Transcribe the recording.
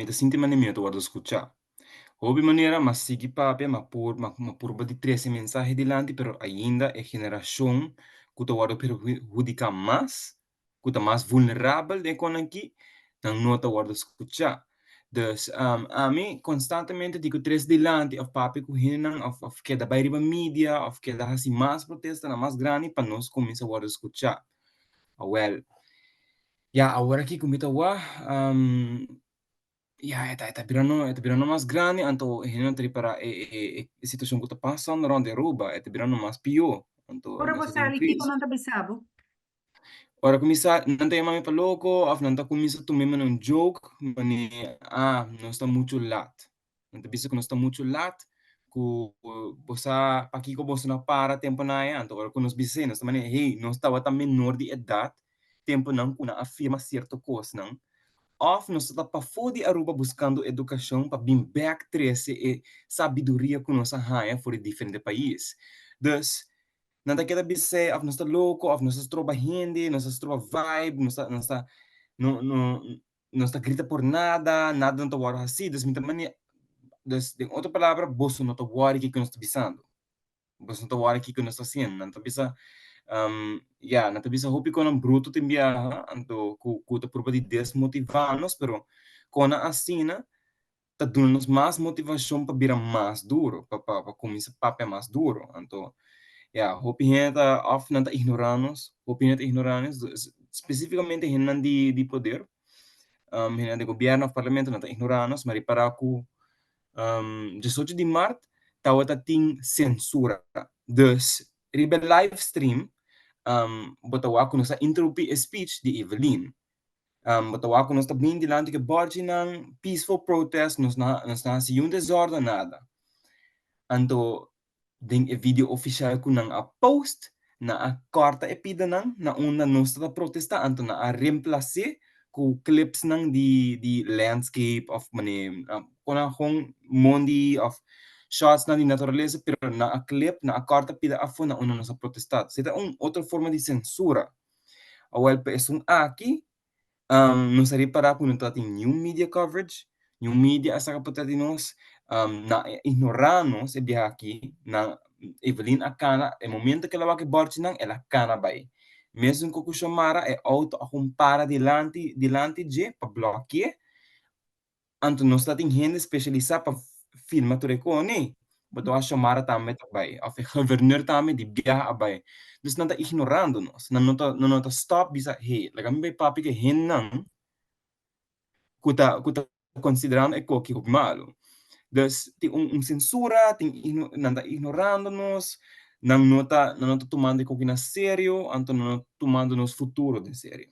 Mi ta sinti manera mi no ta wòrdu skuchá. Hopi manera m'a sigui papia, m'a por m'a purba di trese mensahe dilanti, pero ainda e generashon ku ta wòrdu perhudiká mas, ku ta mas vulnerabel den e konan aki, nan no ta wòrdu skuchá. Dus ami konstantemente di ku trese dilanti òf papia ku hendenan òf keda bai riba media òf keda hasi mas protestanan mas grandi pa nos kuminsá wòrdu skuchá. Awèl, ya awor aki ku mi ta wak, ya e ta birando mas grandi, anto hendenan ta ripará e situashon ku ta pasando rònt di Aruba, e ta birando mas pió. Anto Ora nos bo ta den sali, kiko crisis. nan ta bisa bo? Ora kuminsá, nan ta yama mi pa loko òf nan ta kuminsá tuma mi un joke, manera, "Ah, nos ta muchu lat." Nan ta bisa ku nos ta muchu lat, ku bo sa pakiko boso no para tempunan ei. Anto ora ku nos bisa esei, nos ta manera, "Hey, nos tabata menor di edat tempunan ku nan a firma sierto kosnan." Òf nos ta pafó di Aruba buskando edukashon pa bin bèk trese e sabiduria ku nos a haña for di diferente pais. Dus, nan ta keda bisa òf nos ta loko, òf nos ta stroba hende, nos ta stroba vibe, nos ta no no nos ta grita por nada, nada no ta wòrdu hasí. Dus mi ta manera, dus den otro palabra, boso no ta wòri kiko nos ta bisando. Boso no ta wòri kiko nos ta hasiendo. Nan ta bisa, ya, nan ta bisa hopi konan bruto tin biaha, anto ku ta purba di desmotivá nos, pero konan asina ta duna nos mas motivashon pa bira mas duro, pa kuminsá papia mas duro. Anto, ya, hopi hende ta òf nan ta ignorá nos, hopi hende ta ignorá nos, spesífikamente hendenan di poder, hendenan di gobièrnu òf parlamento, nan ta ignorá nos. M'a ripará ku 18 di mart tabata tin sensura. Dus riba live stream bo ta wak ku nos a interumpí e speech di Evelyn. Bo ta wak ku nos ta bin dilanti ku e bòrchinan, peaceful protest, nos no hasi niun desorden, nada. Anto den e video ofisial ku nan a post, nan a kòrta e pidanan na unda nos ta protestá, anto nan a reemplas'é ku clipsnan di landscape òf manera konan gewoon mondi òf shotsnan di naturalesa, pero nan a clip, nan a kòrta pida afó na unda nos a protestá. Esei ta un otro forma di sensura. Awèl, pa esun aki, nos a ripará ku no tabatin niun media coverage, niun media a saka portrèt di nos, nan a ignorá nos e biaha aki. Nan Evelyn a kana, e momento ku el a wak e bòrchinan, el a kana bai. Mesun ku Xiomara, e outo a kon para dilanti dje pa blòki'é, anto nos tabatin hende spesialisá pa filma tur e kos. Bo ta wak Xiomara tambe ta bai, òf e gobernador tambe di biaha a bai. Dus nan ta ignorando nos, nan no ta stòp bisa, "Hey, laga mi bai papia ku e hendenan ku ta konsiderando e kos aki hopi malu." Dus tin un sensura, tin nan ta ignorando nos, nan no ta tumando e kos na serio, anto nan no ta tumando nos futuro den serio.